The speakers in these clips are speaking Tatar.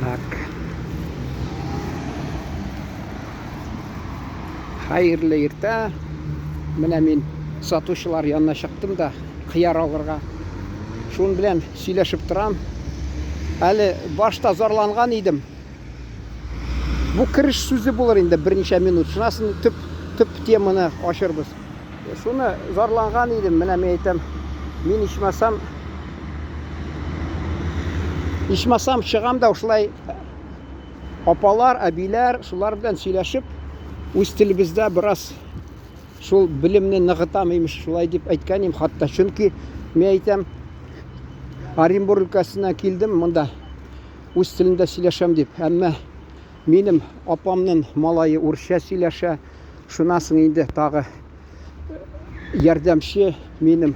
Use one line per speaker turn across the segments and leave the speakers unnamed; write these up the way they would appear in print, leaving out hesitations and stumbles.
Так. Хәерле иртә. Менә мин сатучылар янына чыктым да кыяр алырга. Шун белән сөйләшеп торам. Әле башта зарланган идем. Бу кереш сүзе булыр инде берничә минут. Шунасын төп төп теманы ачырбыз. Шуны зарланган идем, менә мин әйтәм, мин ичмасам ичмасам чыгам да шулай апалар, әбиләр, шулар белән сөйләшеп, үз телебездә бераз шул белемне ныгытам имеш, шулай дип әйткән идем хатта. Чөнки мин әйтәм, Оренбург өлкәсеннән килдем монда, үз телемдә сөйләшәм дип. Әмма минем апамның малае урысча сөйләшә. Шуннан соң инде тагы ярдәмче минем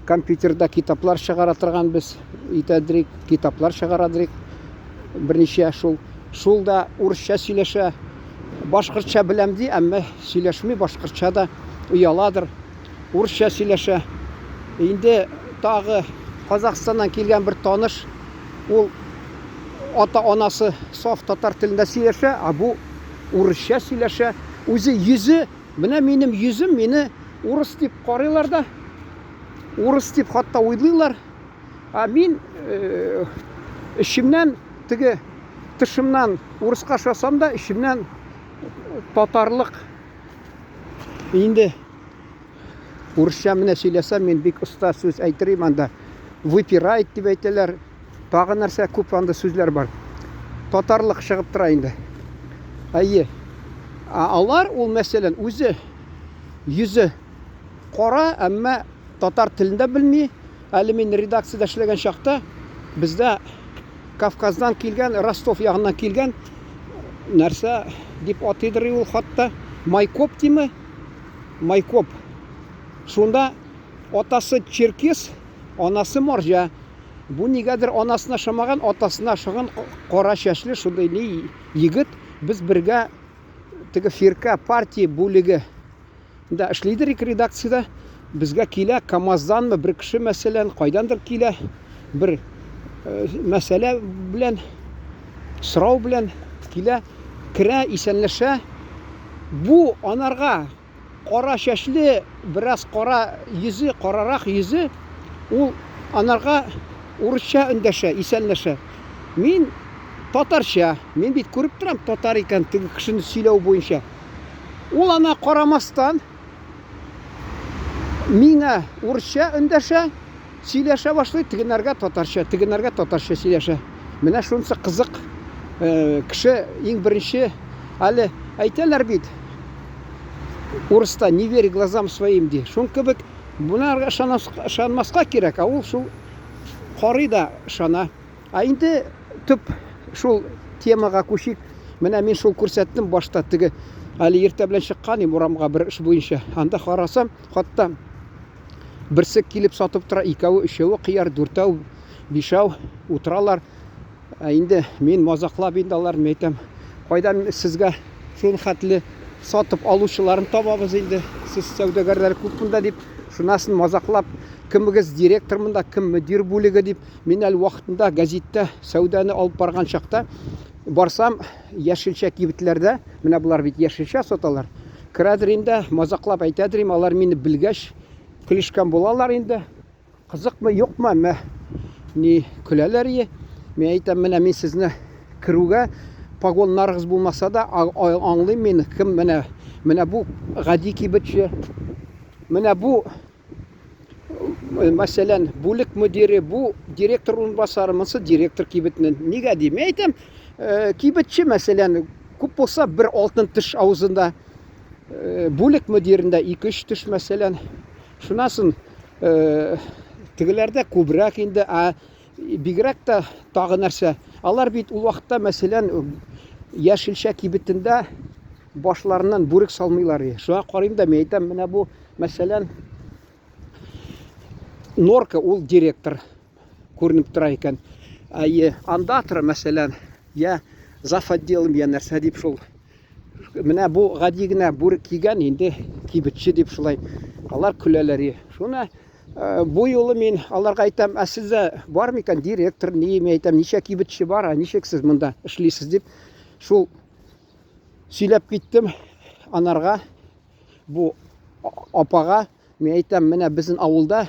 компьютерда китаплар чыгара торган без итәдрик, китаплар чыгарадрик. Берничә шул. Шул да урысча сөйләшә. Башкортча беләм ди, әмма сөйләшми, башкортча да ояладыр. Урысча сөйләшә. Инде тагы Казахстаннан килгән бер таныш, ул ата-анасы саф татар телендә сөйләшә, ә бу урысча сөйләшә. Үзе йөзе, менә минем йөзем, мине урыс дип карыйлар да, урыс дип хатта уйлыйлар. Ә мин э, эчемнән теге тышымнан урыска ошасам да, эчемнән татарлык инде урысча менә сөйләсәм, мин бик оста сүз әйтер идем анда. Выпирает дип әйтәләр. Тагы нәрсә күп анда сүзләр бар. Татарлык чыгып тора инде. Әйе. Ә алар ул мәсәлән үзе йөзе кара, әмма татар телен дә белми. Әле мин редакциядә эшләгән чакта бездә Кавказдан килгән, Ростов ягыннан килгән нәрсә дип атыйдыр ул хатта, Майкоп диме? Майкоп. Шунда атасы черкес, анасы марҗа. Бу нигәдер анасына ошамаган, атасына ошаган кара чәчле шундый ни егет. Без бергә теге фирка партия бүлеге да эшлидер ик редакциядә. Безгә килә КАМАЗданмы бер кеше мәсәлән, кайдандыр килә бер э, мәсьәлә белән, сорау белән килә, керә, исәнләшә. Бу анарга кара чәчле, бераз кара йөзе, карарак йөзе, ул анарга урысча эндәшә, исәнләшә. Мин татарча, мин бит күреп торам татар икән теге кешене сөйләү буенча. Ул ана карамастан миңа урысча эндәшә, сөйләшә башлый, тегенәргә татарча, тегенәргә татарча сөйләшә. Менә шунысы кызык. Э, кеше иң беренче әле әйтәләр бит, урыста не верь глазам своим ди. Шун кебек бунарга ышанмаска кирәк, ә ул шул карый да ышана. Ә инде төп шул темага күчик. Менә мин шул күрсәттем башта теге әле иртә белән чыккан идем урамга бер эш буенча. Анда карасам, хатта берсе килеп сатып тора, икәве, өчәве кыяр, дүртәү, бишәү утыралар. Ә инде мин мазаклап инде аларны әйтәм, кайдан сезгә шул хәтле сатып алучыларын табабыз инде, сез сәүдәгәрләр күп монда дип, шунасын мазаклап, кемегез директор монда, кем мөдир бүлеге дип, мин әле вакытында гәзиттә сәүдәне алып барган чакта барсам, яшелчә кибетләрдә, менә болар бит яшелчә саталар, керәдер инде, мазаклап әйтәдер им, алар мине белгәч, көлешкән булалар инде. Кызыкмы, юкмы, әмма ни көләләр ие. Мин әйтәм, менә мин сезне керүгә погоннарыгыз булмаса да аңлыйм мин, кем менә менә бу гади кибетче, менә бу мәсәлән, бүлек мөдире, бу директор урынбасары, монысы директор кибетнең. Нигә ди? Мин әйтәм, э, кибетче, мәсәлән, күп булса бер алтын теш авызында, э, бүлек мөдирендә 2-3 теш, мәсәлән. Шуннан соң э, тегеләрдә күбрәк инде, ә бигрәк тә тагы нәрсә. Алар бит ул вакытта, мәсәлән, яшелчә кибетендә башларыннан бүрек салмыйлар. Шуңа карыйм да, мин әйтәм, менә бу, мәсәлән, Норка ул директор күренеп тора икән. Әйе, андатор, мәсәлән, я зав отделом, я нәрсә дип шул Менә бу гади генә бүрек кигән инде кибетче дип шулай алар көләләр. Шуны Э, бу юлы мин аларга әйтәм, ә сездә бар микән директор, ни, мин әйтәм, ничә кибетче бар, ә ничек сез монда эшлисез дип, шул сөйләп киттем анарга, бу апага, мин әйтәм, менә безнең авылда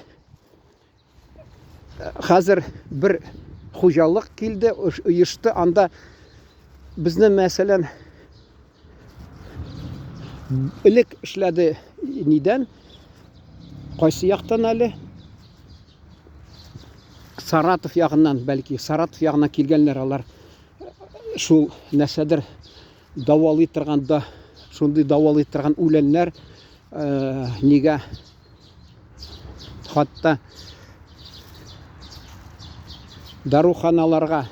э, хәзер бер хуҗалык килде, оешты, анда безнең, мәсәлән, Элек эшләде нидән? Кайсы яктан әле? Саратов ягыннан, бәлки, Саратов ягына килгәннәр алар. Шул нәрсәдер давалый торган да, шундый давалый торган үләннәр э, нигә хатта даруханаларга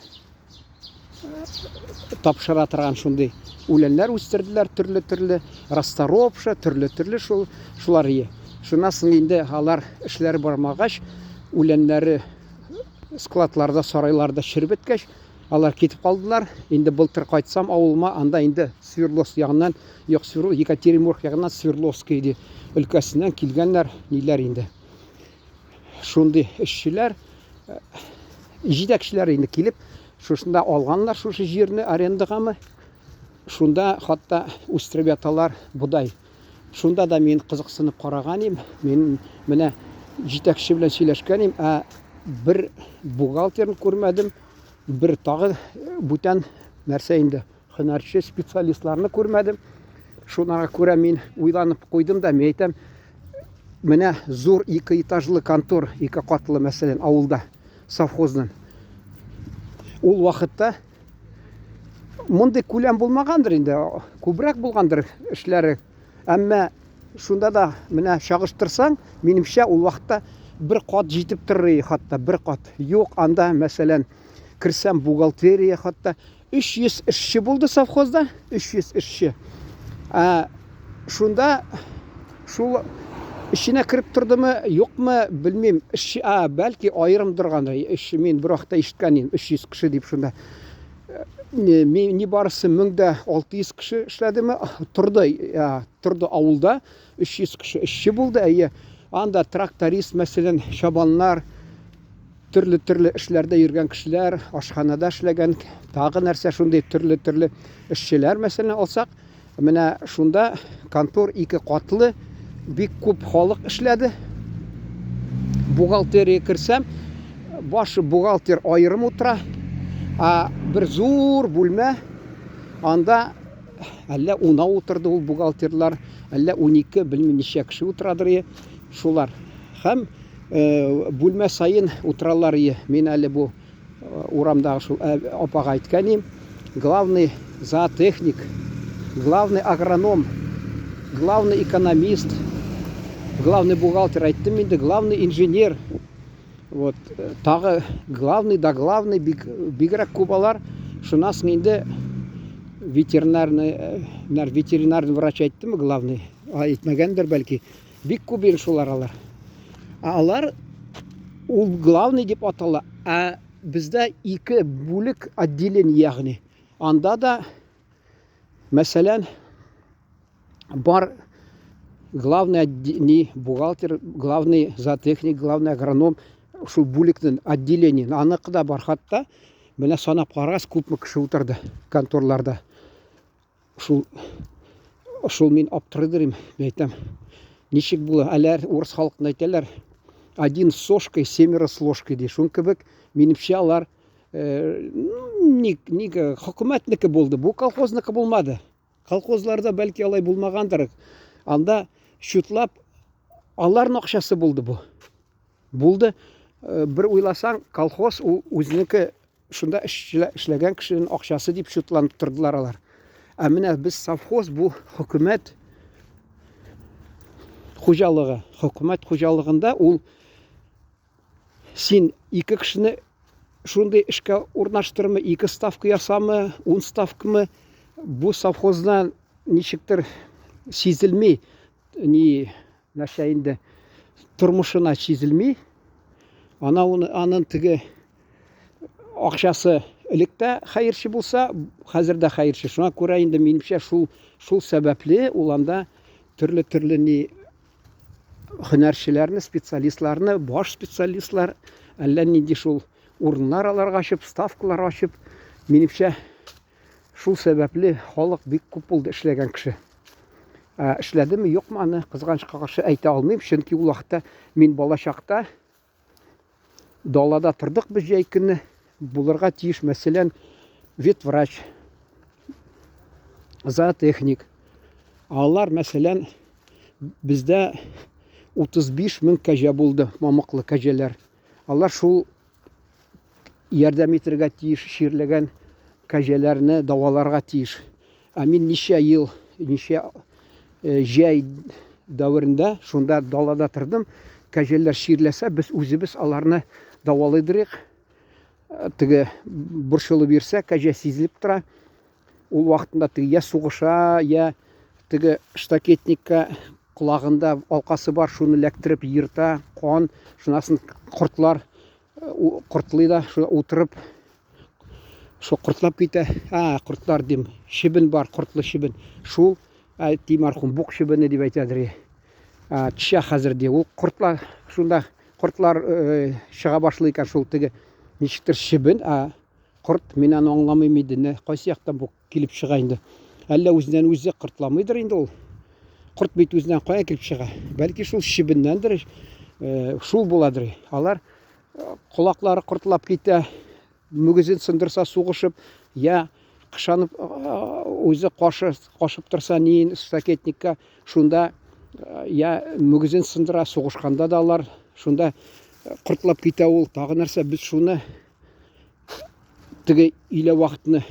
тапшыра торган шундый үләннәр үстерделәр, төрле-төрле, расторопша, төрле-төрле шул, шулар ие. Шуннан соң инде алар эшләре бармагач, үләннәре складларда, сарайларда череп беткәч, алар китеп калдылар. Инде былтыр кайтсам авылыма, анда инде Свердловск ягыннан, юк, Свердловск, Екатеринбург ягыннан Свердловский өлкәсеннән килгәннәр, ниләр инде. Шундый эшчеләр, э, җитәкчеләр инде килеп, шушында алганнар шушы җирне арендагамы. Шунда хатта үстереп яталар бодай. Шунда да мин кызыксынып караган идем. Мин менә җитәкче белән сөйләшкән идем, ә бер бухгалтерны күрмәдем, бер тагы бүтән нәрсә инде һөнәрче специалистларны күрмәдем. Шуңа күрә мин уйланып куйдым да, мин әйтәм, менә зур ике этажлы контор, ике катлы, мәсәлән, авылда совхозның. Ул вакытта мондый күләм булмагандыр инде, күбрәк булгандыр эшләре. Әмма шунда да менә чагыштырсаң, минемчә, ул вакытта бер кат җитеп торыр хатта, бер кат. Юк, анда, мәсәлән, керсәм бухгалтерия хатта 300 эшче булды совхозда, 300 эшче. Ә, шунда шул эченә кереп тордымы, юкмы, белмим. Эшче, а, бәлки аерым торгандыр. Эшче мин бер вакытта ишеткән идем, 300 кеше дип шунда. Э, ни барысы 1600 кеше эшләдеме? Торды, торды авылда 300 кеше эшче булды, әйе. Анда тракторист, мәсәлән, чабаннар, Төрле-төрле эшләрдә йөргән кешеләр, ашханада эшләгән, тагы нәрсә шундый төрле-төрле эшчеләр, мәсәлән, алсак, менә шунда контор ике катлы, бик күп халык эшләде. Бухгалтерия керсәм, баш бухгалтер аерым утыра, ә бер зур бүлмә, анда әллә унау утырды ул бухгалтерлар, әллә 12, белмим ничә кеше утырадыр, шулар. Һәм Бүлмә саен утыралар ие. Мин әле бу урамдагы шул апага әйткән идем. Главный зоотехник, главный агроном, главный экономист, главный бухгалтер әйттем инде, главный инженер. Вот, тагы главный да главный бик, бигрәк күп алар. Шуннан соң инде ветеринарный, ветеринарный врач әйттеме главный? Әйтмәгәндер бәлки. Бик күп инде шулар алар. Ә алар ул главный дип атала. Ә бездә ике бүлек отделение, ягъни. Анда да мәсәлән бар главный не бухгалтер, главный зоотехник, главный агроном шул бүлекнең отделение. Аныкы да бар хатта. Менә санап карагыз, күпме кеше утырды конторларда. Шул шул мин аптырыдыр им, әйтәм. Ничек була? Әләр урыс халкында әйтәләр, один с сошкой, семеро с ложкой ди. Шун кебек, минемчә, алар э, ник, ник э, хөкүмәтнеке булды, бу колхозныкы булмады. Колхозларда бәлки алай булмагандыр. Анда чутлап аларның акчасы булды бу. Булды. Э, бер уйласаң, колхоз ул үзенеке Шунда эшләгән кешенең акчасы дип чутланып тордылар алар. Ә менә без совхоз бу хөкүмәт хуҗалыгы. Хөкүмәт хуҗалыгында ул син ике кешене шундый эшкә урнаштырмы, ике ставка ясамы, ун ставкамы, бу совхоздан ничектер сизелми, ни нәрсә инде тормышына сизелми. Ана уны анын теге акчасы элек тә хәерче булса, хәзер дә хәерче. Шуңа күрә инде минемчә шул шул сәбәпле ул анда төрле-төрле ни Һөнәрчеләрне, специалистларны, баш специалистлар, әллә нинди шул урыннар аларга ачып, ставкалар ачып, минемчә, шул сәбәпле халык бик күп булды эшләгән кеше. Ә, эшләдеме, юкмы аны кызганычка каршы әйтә алмыйм, чөнки ул вакытта мин бала чакта далада тордык без җәй көне, булырга тиеш, мәсәлән, ветврач, зоотехник. Алар, мәсәлән, бездә 35 мең кәҗә булды, мамыклы кәҗәләр. Алар шул ярдәм итергә тиеш, чирләгән кәҗәләрне дәваларга тиеш. Ә мин ничә ел, ничә э, җәй дәверендә шунда далада тордым. Кәҗәләр чирләсә, без үзебез аларны дәвалыйдырык. Э, теге борчылып йөрсә, кәҗә сизелеп тора. Ул вакытында теге я сугыша, я теге штакетникка колагында алкасы бар, шуны ләктереп ерта, кан, шунасын кортлар э, кортлый да, шуны утырып шул кортлап китә. А, кортлар дим, чебен бар, кортлы чебен. Шул әти мәрхүм бук чебене дип әйтәдер. А, төшә хәзер ди. Ул кортлар шунда кортлар э, чыга башлый икән шул теге ничектер чебен, а корт мин аны аңламыйм иде. Нә, кайсы яктан бу килеп чыга инде? Әллә үзеннән үзе кортламыйдыр инде ул. Корт бит үзеннән кая килеп чыга? Бәлки шул чебеннәндер, э, шул буладыр. Алар колаклары кортлап китә, мөгезен сындырса сугышып, я кышанып үзе кашы кашып торса ни штакетникка, шунда я мөгезен сындыра, сугышканда да алар шунда кортлап китә ул. Тагы нәрсә, без шуны теге өйлә вакытны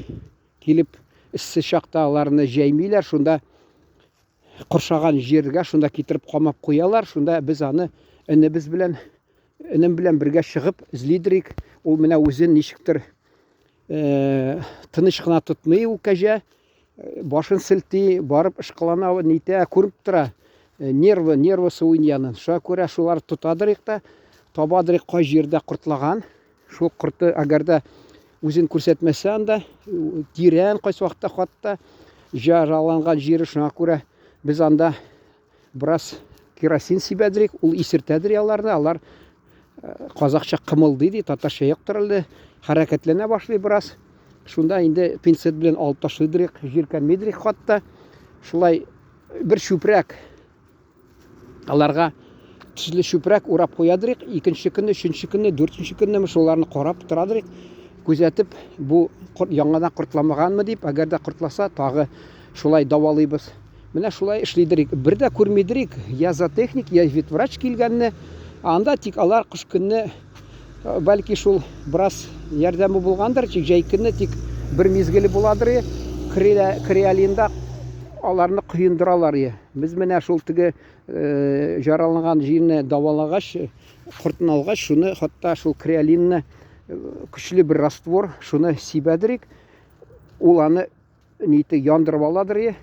килеп эссе чакта аларны җәймиләр, шунда коршаган җиргә шунда китереп камап куялар, шунда без аны энебез белән энем белән бергә чыгып эзлидерик. Ул менә үзен ничектер э, тыныч кына тотмый ул кәҗә, э, башын селти, барып ышкылана, нитә, күреп тора. Э, нервы, нервысы уйнаянын. Шуңа күрә шулар тотадырык та, табадырык кай җирдә кортлаган. Шул корты әгәр дә үзен күрсәтмәсә анда, тирән кайсы вакытта хатта жараланган җире, шуңа күрә без анда бераз керосин сибәдерик, ул исертәдер аларны, алар э, казакча кымылдый ди, татарча юктыр әле, хәрәкәтләнә башлый бераз. Шунда инде пинцет белән алып ташлыйдырык, җиркәнмидерик хатта. Шулай бер чүпрәк Аларга төсле чүпрәк урап куядырык. Икенче көнне, өченче көнне, дүртенче көнне шуларны карап торадырык. Күзәтеп, бу яңадан кортламаганмы дип, әгәр дә кортласа, тагы шулай давалыйбыз. Менә шулай эшлидерик. Бер дә күрмидерик, я зоотехник, я ветврач килгәнне. Анда тик алар кыш көнне э, бәлки шул бераз ярдәме булгандыр, тик җәй көнне тик бер мизгеле буладыр. Креолинда аларны коендыралар. Без менә шул теге жараланган җирне давалагач, кортын алгач, шуны хатта шул креолинны көчле бер раствор, шуны сибәдерик. Ул аны ните яндырып аладыр.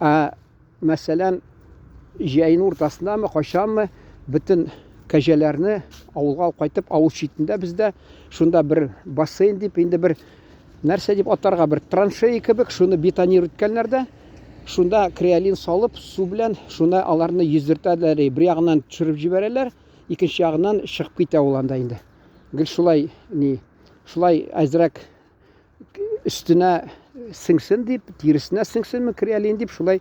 Ә мәсәлән, җәйнең уртасындамы, кайчанмы, бөтен кәҗәләрне авылга алып кайтып, авыл читендә бездә шунда бер бассейн дип, инде бер нәрсә дип атарга, бер траншея кебек, шуны бетонир үткәннәр дә, шунда креолин салып, су белән шуны аларны йөздертәләр. Бер ягыннан төшереп җибәрәләр, икенче ягыннан чыгып китә ул анда инде. Гел шулай ни, шулай әзрәк өстенә сеңсен дип, тиресенә сеңсенме креолин дип, шулай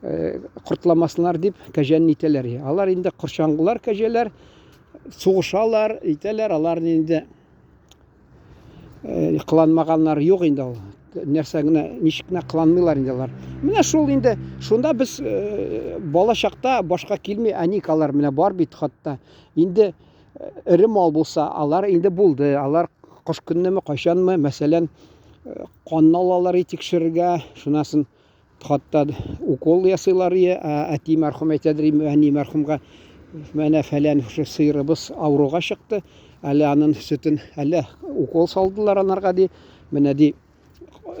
э, кортламасыннар дип кәҗәне итәләр. Алар инде корчаңгылар кәҗәләр, сугышалар, итәләр, алар инде Э, кыланмаганнар юк инде ул. Нәрсә генә, ничек кенә кыланмыйлар инде алар. Менә шул инде, шунда без э, бала чакта башка килми, әник алар менә бар бит хатта. Инде э, эре мал булса, алар инде булды. Алар кыш көннеме, кайчанмы, мәсәлән, канны алалар тикшерергә, шунасын Хатта укол ясыйлар ие, әти мәрхүм әйтәдер, әни мәрхүмгә менә фәлән шушы сыерыбыз авыруга чыкты, әле анын сөтен, әллә укол салдылар анарга ди, менә ди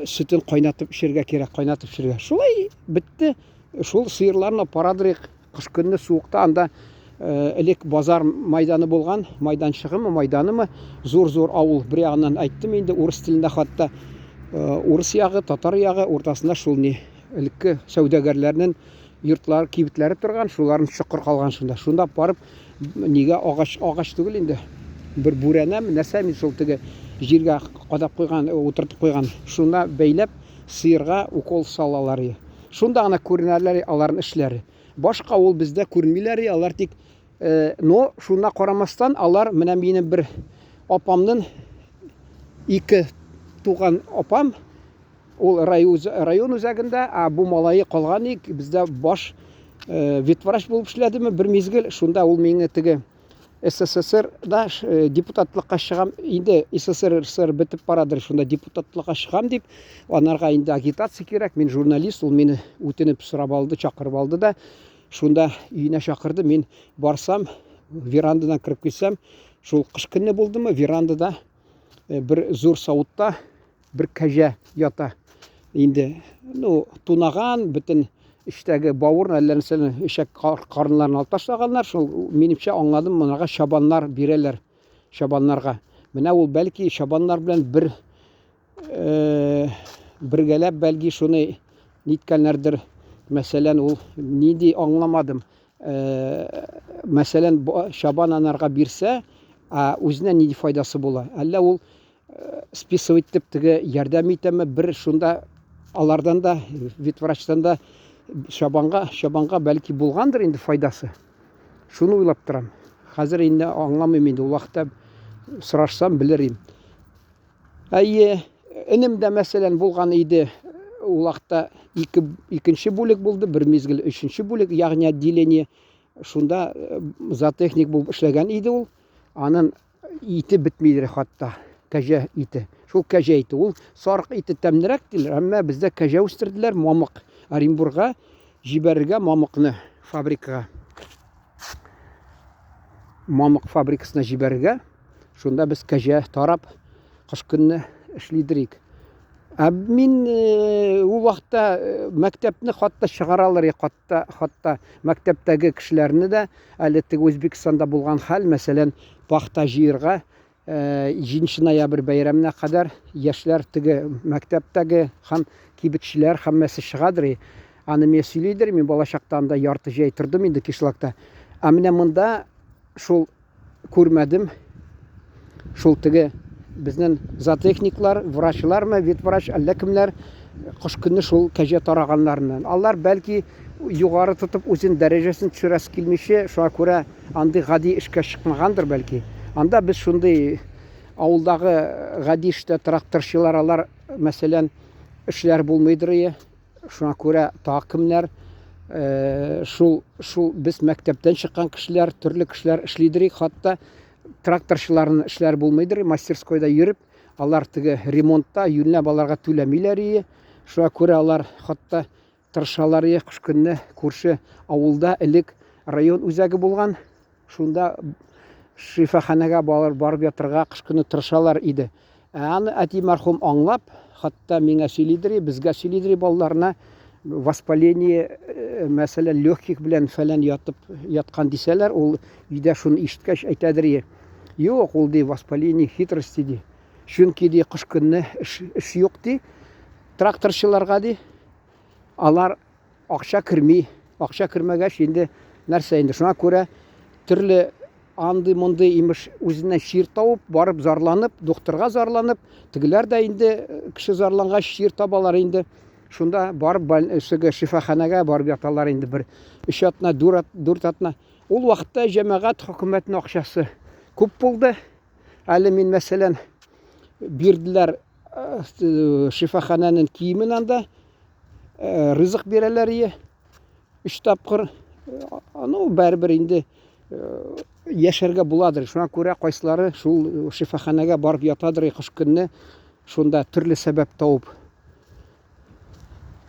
сөтен кайнатып эчәргә кирәк, кайнатып эчәргә. Шулай бетте. Шул сыерларны парадырык. Кыш көнне суыкта анда э, элек базар майданы булган, майданчыгымы, майданымы, зур-зур авыл. Бер ягыннан әйттем инде, урыс телендә хатта э, урыс ягы, татар ягы уртасында шул ни элекке сәүдәгәрләрнең йортлар, кибетләре торган, шуларын чокыр калган шунда. Шунда барып, нигә агач, агач түгел инде, бер бүрәнәме, нәрсә мин шул теге җиргә кадап куйган, утыртып куйган, шуна бәйләп, сыерга укол салалар. Шунда гына күренәләр аларның эшләре. Башка ул бездә күренмиләр, алар тик э, но шуна карамастан алар менә минем бер апамның ике туган апам Ул район үзәгендә, ә бу малае калган ик, бездә баш э, ветврач булып эшләдеме бер мизгел, шунда ул мине теге СССРда э, депутатлыкка чыгам, инде СССР бетеп барадыр, шунда депутатлыкка чыгам дип, анарга инде агитация кирәк, мин журналист, ул мине үтенеп сорап алды, чакырып алды да, шунда өенә чакырды, мин барсам, верандадан кереп китсәм, шул кыш көне булдымы, верандада э, бер зур савытта Бер кәҗә ята. Инде, ну, тунаган, бөтен эчтәге бавыр, әллә нәрсәне, эчәк карынларын алып ташлаганнар. Шул, минемчә, аңладым, монарга чабаннар бирәләр. Чабаннарга. Менә ул бәлки чабаннар белән бер э, бергәләп бәлки шуны ниткәннәрдер. Мәсәлән, ул нинди аңламадым. Э, мәсәлән, чабан анарга бирсә, ә үзенә нинди файдасы була? Әллә ул списывать итеп теге ярдәм итәме бер шунда алардан да ветврачтан да чабанга чабанга бәлки булгандыр инде файдасы шуны уйлап торам хәзер инде аңламыйм инде ул вакытта сорашсам белер идем әйе энем дә мәсәлән булган иде ул вакытта ике икенче бүлек булды бер мизгел өченче бүлек ягъни отделение шунда э, зоотехник булып эшләгән иде ул анын Ите бетмидер хатта. Кәҗә ите. Шул кәҗә ите. Ул сарык ите тәмлерәк диләр, әмма бездә кәҗә үстерделәр, мамык. Оренбурга җибәрергә мамыкны фабрикага. Мамык фабрикасына җибәрергә. Шунда без кәҗә тарап кыш көнне эшлидерик. Ә мин э, ул вакытта э, мәктәпне хатта чыгаралар, хатта, хатта мәктәптәге кешеләрне дә, әле теге Үзбекстанда булган хәл, мәсәлән, пахта җыерга 7 э, ноябрь бәйрәменә кадәр яшьләр теге мәктәптәге һәм кибетчеләр һәммәсе чыгадыр. Аны миңа сөйлидер, мин балачакта анда ярты җәй тордым инде кишлакта. Ә менә монда шул күрмәдем. Шул теге безнең зоотехниклар, врачлармы, ветврач, әллә кемнәр кыш көне шул кәҗә тараганнарны. Алар бәлки югары тотып үзен дәрәҗәсен төшерәсе килмичә, шуңа күрә андый гади эшкә чыкмагандыр бәлки. Анда без шундый авылдагы гади эштә тракторчылар алар, мәсәлән, эшләр булмыйдыр ие. Шуңа күрә тагы кемнәр э, шул шул без мәктәптән чыккан кешеләр, төрле кешеләр эшлидер, хатта тракторчыларның эшләре булмыйдыр, мастерскойда йөреп, алар теге ремонтта юньләп аларга түләмиләр ие. Шуңа күрә алар хатта тырышалар ие кыш көнне күрше авылда элек район үзәге булган. Шунда шифаханәгә барып ятырга кыш көне тырышалар иде. Ә аны әти мәрхүм аңлап, хатта миңа сөйлидер, безгә сөйлидер балаларына воспаление, э, мәсәлән, легких белән фәлән ятып яткан дисәләр, ул өйдә шуны ишеткәч әйтәдер, юк, ул ди воспаление хитрости ди. Чөнки ди кыш көнне эш, эш юк ди. Тракторчыларга ди, алар Акча керми. Акча кермәгәч, инде нәрсә инде? Шуңа күрә төрле андый-мондый имеш үзеннән чир табып, барып зарланып, докторга зарланып, тегеләр дә инде э, кеше зарлангач чир табалар инде. Шунда барып э, шифаханәгә барып яталар инде бер өч атна, дүрт атна. Ул вакытта җәмәгать хөкүмәтнең акчасы күп булды. Әле мин, мәсәлән, бирделәр э, шифаханәнең киемен анда, Э, ризык бирәләр ие өч тапкыр э, ну бәрібір инде э, яшәргә буладыр шуңа күрә кайсылары шул шифаханәгә барып ятадыр кыш көнне шунда төрле сәбәп табып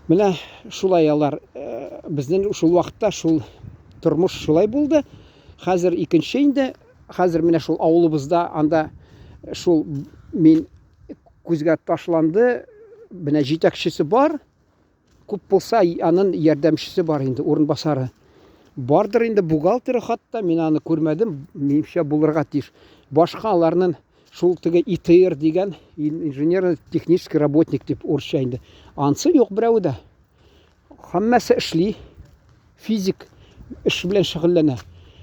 менә шулай алар безнең шул вакытта шул тормыш шулай булды хәзер икенче инде хәзер менә шул авылыбызда анда шул мин күзгә ташланды. Менә җитәкчесе бар. Күп булса, анын ярдәмчесе бар инде, урынбасары. Бардыр инде бухгалтеры хатта, мин аны күрмәдем, минемчә булырга тиеш. Башка аларның шул теге ИТР дигән инженерно-технический работник дип урысча инде. Ансы юк берәү дә. Һәммәсе эшли. Физик эш белән шөгыльләнә.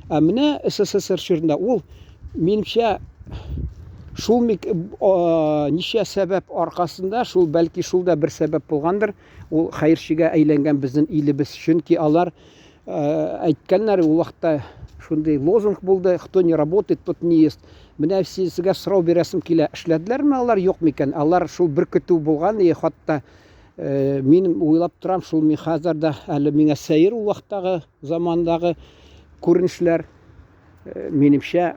Ә менә СССР чорында ул, минемчә, шул ничә сәбәп аркасында, шул бәлки шул да бер сәбәп булгандыр, ул хәерчегә әйләнгән безнең илебез. Чөнки алар әйткәннәр, ул вакытта шундый лозунг булды, кто не работает, тот не ест. Менә сезгә сорау бирәсем килә, эшләделәрме алар, юк микән? Алар шул бер көтү булган, и хатта мин уйлап торам, шул мин хәзер дә әле миңа сәер ул вакыттагы замандагы күренешләр. Минемчә,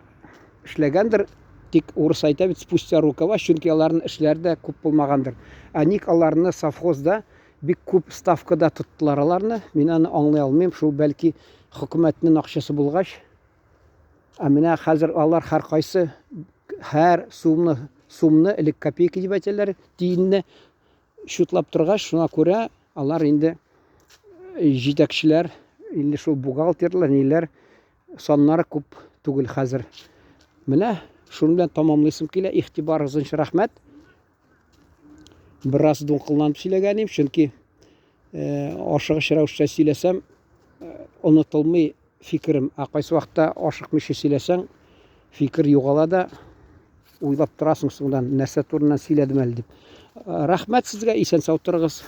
эшләгәндер, тик урыс әйтә бит, спустя рукава, чөнки аларның эшләре дә күп булмагандыр. Ә ник аларны совхозда бик күп ставкада тоттылар аларны, мин аны аңлый алмыйм, шул бәлки хөкүмәтнең акчасы булгач. Ә менә хәзер алар һәркайсы һәр сумны, сумны элек копейка дип әйтәләр, тиенне чутлап торгач, шуңа күрә алар инде э, җитәкчеләр, инде шул бухгалтерлар, ниләр саннары күп түгел хәзер. Менә шуның белән тамамлыйсым килә. Игътибарыгыз өчен рәхмәт. Бераз дулкынланып сөйләгән идем, чөнки э, ашыгыч рәвештә сөйләсәм, э, онытылмый фикерем. Ә кайсы вакытта ашыкмыйча сөйләсәң, фикер югала да, уйлап торасың соңдан, нәрсә турыннан сөйләдем әле дип. Рәхмәт сезгә, исән-сау торыгыз.